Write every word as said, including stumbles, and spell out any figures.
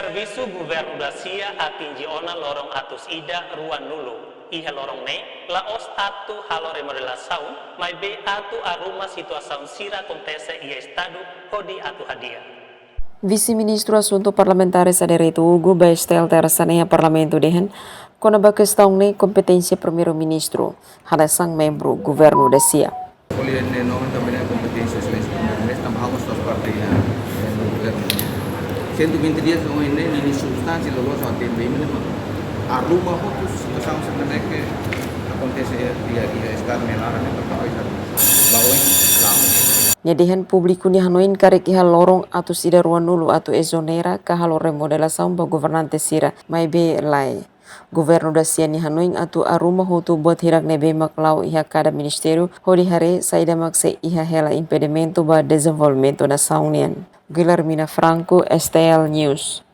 Servisu governu dasia atinji ona loron atus ida ruanulu. Iha loron ne'e, la'ós atu halo remodelasaun, maibé atu arruma situasaun sira akontese iha estadu hodi atu hadi'a. Vise-Ministru Asuntu Parlamentares Adérito Hugo ba STL Tersa ne'e iha Parlamentu dehan, kona-ba kestaun ne'e kompeténsia Primeiru-Ministru, hanesan membru governu dasia. Olha, ne'e não também é competência, excelência, mas também vamos faz parte da, do governo. Cento e vinte dias não é nem, nem substância, logo só tem bem, mas arruma outros situasaun sira-ne'ebé akontese iha, iha estadu ne'e laran ne'e, para talvez, ba oin, laos. Nia dehan públiku nia hanoin karik iha loron atus ida ruanulu atu ezonera ka halo remodelasaun ba governante sira, maibé lae. Governu dasia nia hanoin atu arruma hotu buat hirak ne'ebé mak la'o iha kada ministériu hodi haree saida mak sei iha hela impedimentu ba dezenvolvimentu nasaun nian. Guilhermina Franco, STL News.